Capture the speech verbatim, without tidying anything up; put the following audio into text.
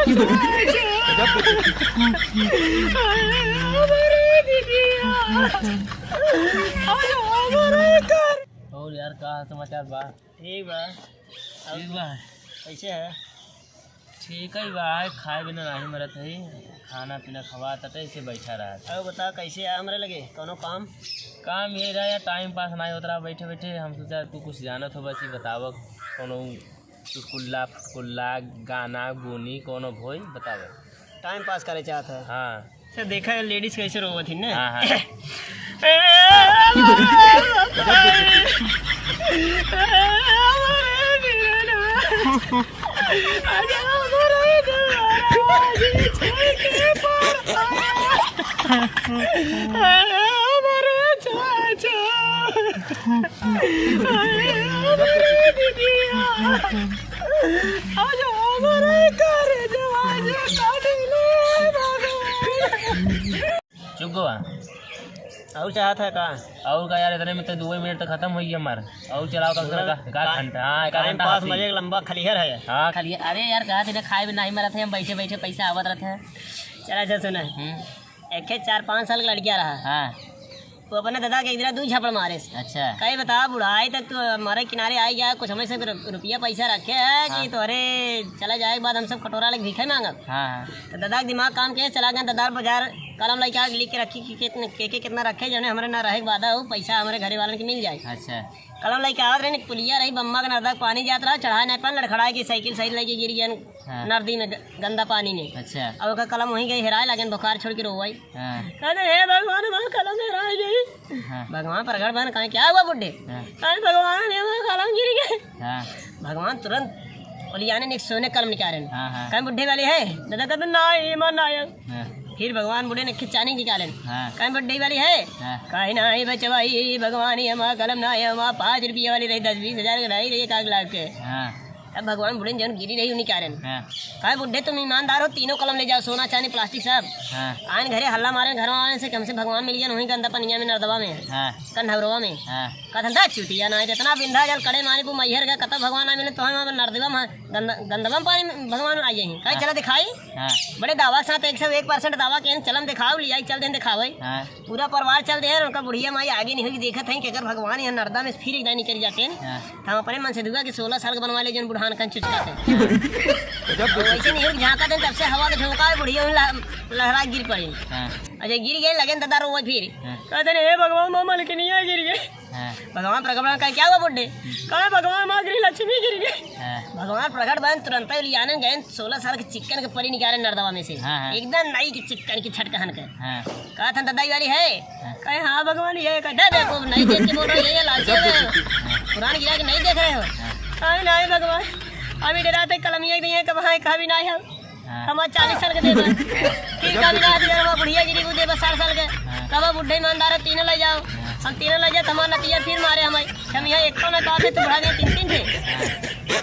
और यार, का समाचार बा? ठीक बा। ठीक बा। कैसे है? ठीक है बा, खाए बिना नाही मरत है, खाना पीना खवा तटे ऐसे बैठा रहा। अब बता, कैसे आया हमरे लगे, कौनो काम? काम ये रहा यार, टाइम पास नाही होत रहा बैठे बैठे। हम सोचा तू कुछ जानत हो, बस ये बतावा, कौनो चुटकुल्ला फुटकुल्ला, गाना गुनी, कौनो भोई बतावा। टाइम पास करे चाहत है? हाँ। से देखा है लेडीज कैसे रोवत ही ना? हाँ, हाँ। चुप गवा। और चाहत है का? और का यार, इतने में तो दुए मिनट तो खत्म होई हमार। और चलाओ कम से कम का, का टाइम, घंटा, हाँ, एक टाइम घंटा पास हंसी। मजे लंबा खलिहर है। हाँ। खलिहर, अरे यार, कहा थे ना, खाए भी नाही मरत है, हम बैठे बैठे पैसा आवत रहत है। चला, अच्छा सुना। हम्म। एक है चार पाँच साल का लड़किया रहा। हाँ। वो अपने दादा के एक दिन दू झापड़ मारे। अच्छा। कहे, "बता, बुढ़ाई तक तू हमारे किनारे आई गया, कुछ हमें से रु-, रुपया पैसा रखे है कि हाँ। तोहरे चला जाए के बाद हम सब कटोरा लेके भीखे मांगब?" हाँ, हाँ। तो दादा के दिमाग काम किया, चला गए दादा बाजार, कलम लेके आ, लिख के रखी कि कितने, के, के कितना रखे, जौने हमारे ना रहे के वादा हो, पैसा हमारे घरे वालन के मिल जाए। अच्छा। कलम लेके आवत रहे, पुलिया रही, बम्मा के नर्दा के पानी जात रहा, चढ़ाए नहीं पान, लड़खड़ाए की साइकिल सही लेके गिर गया हाँ। नर्दी में, ग-, गंदा पानी में। अच्छा। अब ओकर कलम वहीं गई हेराए, लागेन बुखार छोड़ के रोवाई। हाँ। कहते, "हे भगवान, हमारा कलम हेराए गई।" हाँ। भगवान प्रगट भन, कहे, "क्या हुआ बुड्ढे?" हाँ। कहे, "भगवान, ये हमारा कलम गिर गए।" हाँ। भगवान तुरंत ओलियाने ने एक सोने कलम निकालेन। हाँ, हाँ। कहे, "बुड्ढे वाली है?" दादा कहते, "ना, ये मन ना आया।" हाँ। फिर भगवान बुड्ढे ने एक चानी निकालेन। हाँ। कहे, "बुड्ढे वाली है?" हाँ। कहे, "ना, ये बचवा, ये भगवान, ये हमारा कलम ना है, हमारा पाँच रुपया वाली रही, दस बीस हजार के नहीं रही, एक आध लाख के।" हाँ। तब भगवान बुड्ढे जौन गिरी रही, उन्हीं कारण। हाँ। कहे, "बुड्ढे, तुम ईमानदार हो, तीनों कलम ले जाओ, सोना, चांदी, प्लास्टिक, सब।" हाँ। आन घरे हल्ला मारे घर वाले से कि हमसे भगवान मिल गया, वहीं गंदा पनिया में, नर्दवा में, हाँ। कंढौरवा में। हाँ। कहत, "धंधा चुटिया ना है, इतना बिंधा जल कड़े मारे को मैहर गए, कतौ भगवान ना मिले, तो हम अब नर्दवा में, गंदा, गंदवा में पानी में भगवान आ जाए।" कहे, हाँ। "चला दिखाई।" हाँ। बड़े दावा के साथ एक सौ एक परसेंट दावा के, "चलम दिखाओ, लियाई, चल देन दिखावे।" हाँ। पूरा परिवार चल दे, उनका बुढ़िया माई आगे नहीं होगी, देखत हैं कि अगर भगवान यहाँ नर्दा में फिर एक दाई निकल जाते हैं, हाँ। तो हम अपने मन से दुआ कि सोलह साल के बनवा ले, जौन बुढ़ान कन चुचका थे। हाँ। और वैसे नहीं होगी, झांका देन, तब से हवा के झोंका है, बुढ़िया वहीं लह-, लहरा गिर पड़ी। हाँ। अच्छा, गिर गए, लगेन दादा रोवे फिर। हाँ। कहते हैं, "हे भगवान, माँ मलकिनिया गिर गए।" हाँ। भगवान प्रगट भन कहे, "क्या हुआ बुड्ढे?" हम्म। कहे, "भगवान, माँ गृह लक्ष्मी गिर गए।" हाँ। भगवान प्रगट भन तुरंत ही लियाने गए, सोलह साल के चिक्कन के परी निकाले नर्दवा में से। हाँ, हाँ। एकदम नई की चिक्कन की छटकहन के। हाँ। कहत हैं, "दादा, ये वाली है?" हाँ। कहे, "हाँ भगवान, ये है।" कहे, "दे, दे, खूब नई देख के बोल रही है, ये लालची है। पुरान गिरा के नहीं देख रहे हो?" हाँ। कहे, "नहीं भगवान, अभी डराते कलमिया के दिए, कब हाँ, कहा भी नहीं है। हाँ। हमार चालीस साल के दे दो।" फिर कभी ना दिया, हमार बुढ़िया गिरी को दे बस साठ साल के। हाँ। कब बुढ़े ईमानदार है, तीनों ले जाओ। हाँ। हम तीनों ले जाए, तो हमार नतिया फिर मारे हमें। हम यहाँ एक तो ना कहा थे, तू बढ़ा दिए तीन तीन थे। हाँ।